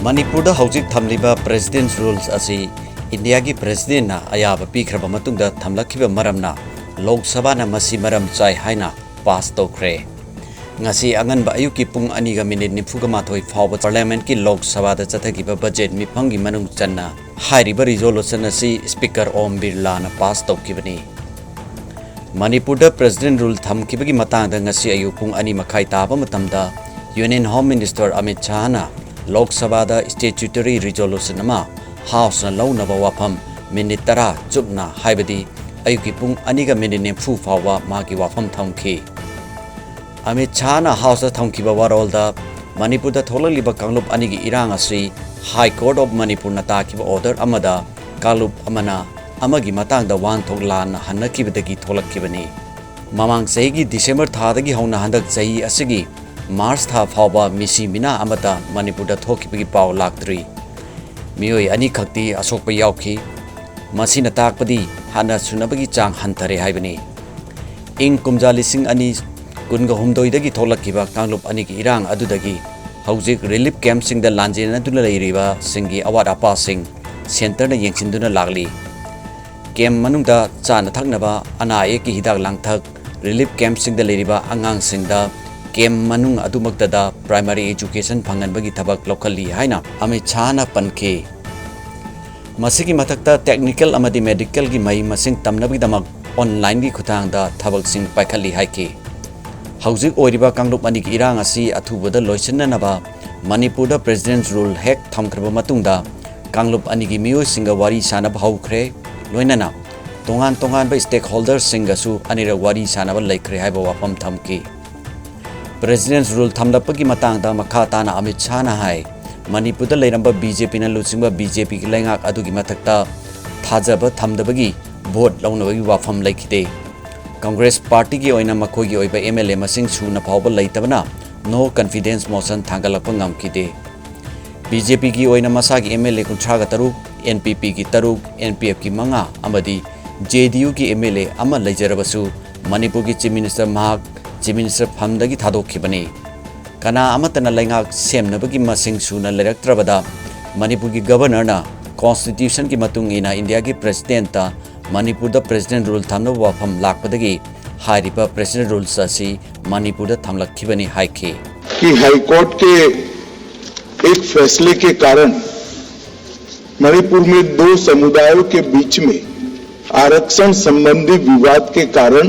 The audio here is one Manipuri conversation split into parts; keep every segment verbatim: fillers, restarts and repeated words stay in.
ꯃꯅꯤꯄꯨꯔꯗ ꯍꯧꯖꯤꯛ ꯊꯝꯂꯤꯕ President's Rules ꯑꯁꯤ ꯏꯟꯗꯤꯌꯥꯒꯤ Presidentꯅ ꯑꯌꯥꯕ ꯄꯤꯈ꯭ꯔꯕ ꯃꯇꯨꯡꯗ ꯊꯝꯂꯛꯈꯤꯕ ꯃꯔꯝꯅ ꯂꯣꯛ ꯁꯚꯥꯅ ꯃꯁꯤ ꯃꯔꯝ ꯆꯥꯏ ꯍꯥꯏꯅ ꯄꯥꯁ ꯇꯧꯈ꯭ꯔꯦ꯫ ꯉꯁꯤ ꯑꯉꯟꯕ ꯑꯌꯨꯛꯀꯤ ꯄꯨꯡ ꯑꯅꯤꯒ ꯃꯤꯅꯤꯠ ꯅꯤꯐꯨꯒ ꯃꯥꯊꯣꯏ ꯐꯥꯎꯕ Parliamentꯀꯤ ꯂꯣꯛ ꯁꯚꯥꯗ ꯆꯠꯊꯈꯤꯕ budget ꯃꯤꯐꯝꯒꯤ ꯃꯅꯨꯡ ꯆꯟꯅ ꯍꯥꯏꯔꯤꯕ resolution ꯑꯁꯤ Speaker ꯑꯣꯝ ꯕꯤꯔꯂꯥꯅ ꯄꯥꯁ ꯇꯧꯈꯤꯕꯅꯤ꯫ ꯃꯅꯤꯄꯨꯔꯗ President's Rule ꯊꯝꯈꯤꯕꯒꯤ ꯃꯇꯥꯡꯗ ꯉꯁꯤ ꯑꯌꯨꯛ ꯄꯨꯡ ꯑꯅꯤ ꯃꯈꯥꯏ ꯇꯥꯕ ꯃꯇꯝꯗ Union Home Minister ꯑꯃꯤꯠ ꯁꯥꯍꯅ ꯂꯣꯛ ꯁꯚꯥꯗ statutory resolution ꯑꯃ Houseꯅ ꯂꯧꯅꯕ ꯋꯥꯐꯝ ꯃꯤꯅꯤꯠ ꯇꯔꯥ ꯆꯨꯞꯅ, ꯍꯥꯏꯕꯗꯤ ꯑꯌꯨꯛꯀꯤ ꯄꯨꯡ ꯑꯅꯤꯒ ꯃꯤꯅꯤꯠ ꯅꯤꯐꯨ ꯐꯥꯎꯕ ꯃꯥꯒꯤ ꯋꯥꯐꯝ ꯊꯝꯈꯤ꯫ ꯑꯃꯤꯠ ꯁꯥꯍꯅ Houseꯇ ꯊꯝꯈꯤꯕ ꯋꯥꯔꯣꯜꯗ ꯃꯅꯤꯄꯨꯔꯗ ꯊꯣꯛꯂꯛꯂꯤꯕ ꯀꯥꯡꯂꯨꯞ ꯑꯅꯤꯒꯤ ꯏꯔꯥꯡ ꯑꯁꯤ High Court of ꯃꯅꯤꯄꯨꯔꯅ ꯇꯥꯈꯤꯕ order ꯑꯃꯗ ꯀꯥꯡꯂꯨꯞ ꯑꯃꯅ ꯑꯃꯒꯤ ꯃꯇꯥꯡꯗ ꯋꯥꯍꯟꯊꯣꯛ ꯂꯥꯟꯅ ꯍꯟꯅꯈꯤꯕꯗꯒꯤ ꯊꯣꯛꯂꯛꯈꯤꯕꯅꯤ꯫ ꯃꯃꯥꯡ ꯆꯍꯤꯒꯤ December ꯊꯥꯗꯒꯤ ꯍꯧꯅ ꯍꯟꯗꯛ ꯆꯍꯤ ꯑꯁꯤꯒꯤ March ꯊꯥ ꯐꯥꯎꯕ ꯃꯤꯁꯤ ꯃꯤꯅꯥ ꯑꯃꯠꯇ ꯃꯅꯤꯄꯨꯔꯗ ꯊꯣꯛꯈꯤꯕꯒꯤ ꯄꯥꯎ ꯂꯥꯛꯇ꯭ꯔꯤ꯫ ꯃꯤꯑꯣꯏ ꯑꯅꯤꯈꯛꯇꯤ ꯑꯁꯣꯛꯄ ꯌꯥꯎꯈꯤ꯫ ꯃꯁꯤꯅ ꯇꯥꯛꯄꯗꯤ ꯍꯥꯟꯅ ꯁꯨꯅꯕꯒꯤ ꯆꯥꯡ ꯍꯟꯊꯔꯦ ꯍꯥꯏꯕꯅꯤ꯫ ꯏꯪ ꯀꯨꯝꯖꯥ ꯂꯤꯁꯤꯡ ꯑꯅꯤ ꯀꯨꯟꯒ ꯍꯨꯝꯗꯣꯏꯗꯒꯤ ꯊꯣꯛꯂꯛꯈꯤꯕ ꯀꯥꯡꯂꯨꯞ ꯑꯅꯤꯒꯤ ꯏꯔꯥꯡ ꯑꯗꯨꯗꯒꯤ ꯍꯧꯖꯤꯛ relief campꯁꯤꯡꯗ ꯂꯥꯟꯖꯦꯟꯅꯗꯨꯅ ꯂꯩꯔꯤꯕꯁꯤꯡꯒꯤ ꯑꯋꯥꯠ ꯑꯄꯥꯁꯤꯡ centreꯅ ꯌꯦꯡꯁꯤꯟꯗꯨꯅ ꯂꯥꯛꯂꯤ꯫ Camp ꯃꯅꯨꯡꯗ ꯆꯥꯅ ꯊꯛꯅꯕ, ꯑꯅꯥ ꯑꯌꯦꯛꯀꯤ ꯍꯤꯗꯥꯛ ꯂꯥꯡꯊꯛ, relief campꯁꯤꯡꯗ ꯂꯩꯔꯤꯕ ꯑꯉꯥꯡꯁꯤꯡꯗ camp ꯃꯅꯨꯡ ꯑꯗꯨꯃꯛꯇꯗ primary education ꯐꯪꯍꯟꯕꯒꯤ ꯊꯕꯛ ꯂꯧꯈꯠꯂꯤ ꯍꯥꯏꯅ ꯑꯃꯤꯠ ꯁꯥꯍꯅ ꯄꯟꯈꯤ꯫ ꯃꯁꯤꯒꯤ ꯃꯊꯛꯇ technical ꯑꯃꯗꯤ medicalꯒꯤ ꯃꯍꯩ ꯃꯁꯤꯡ ꯇꯝꯅꯕꯒꯤꯗꯃꯛ onlineꯒꯤ ꯈꯨꯠꯊꯥꯡꯗ ꯊꯕꯛꯁꯤꯡ ꯄꯥꯏꯈꯠꯂꯤ ꯍꯥꯏꯈꯤ꯫ ꯍꯧꯖꯤꯛ ꯑꯣꯏꯔꯤꯕ ꯀꯥꯡꯂꯨꯞ ꯑꯅꯤꯒꯤ ꯏꯔꯥꯡ ꯑꯁꯤ ꯑꯊꯨꯕꯗ ꯂꯣꯏꯁꯤꯟꯅꯅꯕ ꯃꯅꯤꯄꯨꯔꯗ President's Rule ꯍꯦꯛ ꯊꯝꯈ꯭ꯔꯕ ꯃꯇꯨꯡꯗ ꯀꯥꯡꯂꯨꯞ ꯑꯅꯤꯒꯤ ꯃꯤꯑꯣꯏꯁꯤꯡꯒ ꯋꯥꯔꯤ ꯁꯥꯅꯕ ꯍꯧꯈ꯭ꯔꯦ, ꯂꯣꯏꯅꯅ ꯇꯣꯉꯥꯟ ꯇꯣꯉꯥꯟꯕ stakeholderꯁꯤꯡꯒꯁꯨ ꯑꯅꯤꯔꯛ ꯋꯥꯔꯤ ꯁꯥꯅꯕ ꯂꯩꯈ꯭ꯔꯦ ꯍꯥꯏꯕ ꯋꯥꯐꯝ ꯊꯝꯈꯤ꯫ President's Rule ꯊꯝꯂꯛꯄꯒꯤ ꯃꯇꯥꯡꯗ ꯃꯈꯥ ꯇꯥꯅ ꯑꯃꯤꯠ ꯁꯥꯍꯅ ꯍꯥꯏ, ꯃꯅꯤꯄꯨꯔꯗ ꯂꯩꯔꯝꯕ BJPꯅ ꯂꯨꯆꯤꯡꯕ BJPꯒꯤ ꯂꯩꯉꯥꯛ ꯑꯗꯨꯒꯤ ꯃꯊꯛꯇ ꯊꯥꯖꯕ ꯊꯝꯗꯕꯒꯤ vote ꯂꯧꯅꯕꯒꯤ ꯋꯥꯐꯝ ꯂꯩꯈꯤꯗꯦ꯫ Congress partyꯒꯤ ꯑꯣꯏꯅ ꯃꯈꯣꯏꯒꯤ ꯑꯣꯏꯕ MLA ꯃꯁꯤꯡ ꯁꯨꯅ ꯐꯥꯎꯕ ꯂꯩꯇꯕꯅ no confidence motion ꯊꯥꯡꯒꯠꯂꯛꯄ ꯉꯝꯈꯤꯗꯦ꯫ BJPꯒꯤ ꯑꯣꯏꯅ ꯃꯁꯥꯒꯤ MLA ꯀꯨꯟꯊ꯭ꯔꯥꯒ ꯇꯔꯨꯛ, NPPꯒꯤ ꯇꯔꯨꯛ, NPFꯀꯤ ꯃꯉꯥ ꯑꯃꯗꯤ JDUꯒꯤ MLA ꯑꯃ ꯂꯩꯖꯔꯕꯁꯨ ꯃꯅꯤꯄꯨꯔꯒꯤ Chief Minister ꯃꯍꯥꯛ Chief Minister ꯐꯝꯗꯒꯤ ꯊꯥꯗꯣꯛꯈꯤꯕꯅꯤ꯫ ꯀꯅꯥ ꯑꯃꯠꯇꯅ ꯂꯩꯉꯥꯛ ꯁꯦꯝꯅꯕꯒꯤ ꯃꯁꯤꯡ ꯁꯨꯅ ꯂꯩꯔꯛꯇ꯭ꯔꯕꯗ ꯃꯅꯤꯄꯨꯔꯒꯤ ꯒꯕꯔꯅꯔꯅ ꯀꯣꯟꯁꯇꯤꯇ꯭ꯌꯨꯁꯟꯒꯤ ꯃꯇꯨꯡ ꯏꯟꯅ ꯏꯟꯗꯤꯌꯥꯒꯤ ꯄ꯭ꯔꯦꯁꯤꯗꯦꯟꯠꯇ ꯃꯅꯤꯄꯨꯔꯗ ꯄ꯭ꯔꯦꯁꯤꯗꯦꯟꯠ ꯔꯨꯜ ꯊꯝꯅꯕ ꯋꯥꯐꯝ ꯂꯥꯛꯄꯗꯒꯤ ꯍꯥꯏꯔꯤꯕ ꯄ꯭ꯔꯦꯁꯤꯗꯦꯟꯠ ꯔꯨꯜꯁ ꯑꯁꯤ ꯃꯅꯤꯄꯨꯔꯗ ꯊꯝꯂꯛꯈꯤꯕꯅꯤ ꯍꯥꯏꯈꯤ꯫ कि हाईकोर्ट के एक फैसले के कारण मणिपुर में दो समुदायों के बीच में आरक्षण संबंधी विवाद के कारण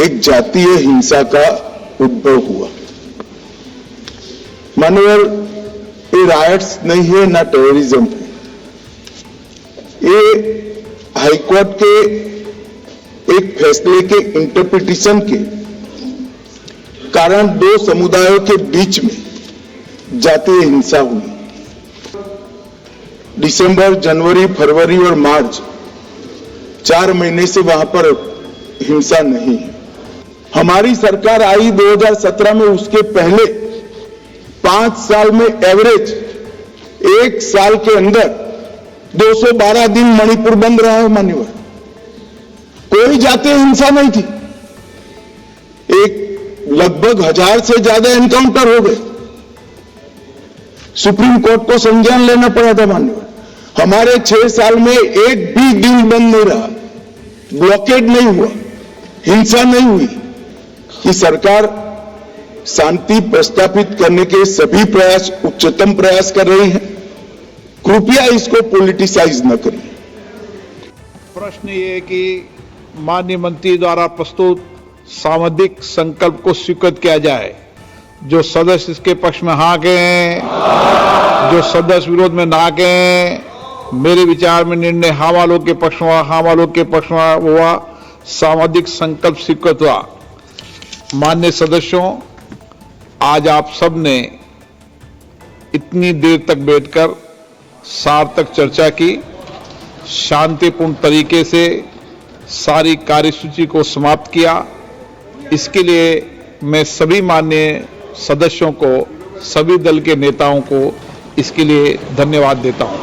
एक जातीय हिंसा का उद्भव हुआ। मानवर, ये रायट्स नहीं है ना टेररिज्म है। ये हाईकोर्ट के एक फैसले के इंटरप्रिटेशन के कारण दो समुदायों के बीच में जातीय हिंसा हुई। दिसंबर, जनवरी, फरवरी और मार्च, चार महीने से वहां पर हिंसा नहीं है। हमारी सरकार आई दो हज़ार सत्रह में, उसके पहले पांच साल में एवरेज एक साल के अंदर दो सौ बारह दिन मणिपुर बंद रहा है मान्यवर। कोई जातीय हिंसा नहीं थी। एक लगभग हजार से ज्यादा एनकाउंटर हो गए। सुप्रीम कोर्ट को संज्ञान लेना पड़ा था मान्यवर। हमारे छह साल में एक भी दिन बंद नहीं रहा, ब्लॉकेड नहीं हुआ, हिंसा नहीं हुई। कि सरकार शांति प्रस्थापित करने के सभी प्रयास, उच्चतम प्रयास कर रही है। कृपया इसको पॉलिटिसाइज न करें। प्रश्न ये है कि माननीय मंत्री द्वारा प्रस्तुत सांविधिक संकल्प को स्वीकृत किया जाए। जो सदस्य इसके पक्ष में हाँ कहें, जो सदस्य विरोध में ना कहें, मेरे विचार में निर्णय हाँ वालों के पक्ष में हुआ, हाँ वालों के पक्ष में हुआ, सांविधिक संकल्प स्वीकृत हुआ। मान्य सदस्यों, आज आप सब ने इतनी देर तक बैठकर सार्थक चर्चा की, शांतिपूर्ण तरीके से सारी कार्यसूची को समाप्त किया। इसके लिए मैं सभी माननीय सदस्यों को, सभी दल के नेताओं को इसके लिए धन्यवाद देता हूं।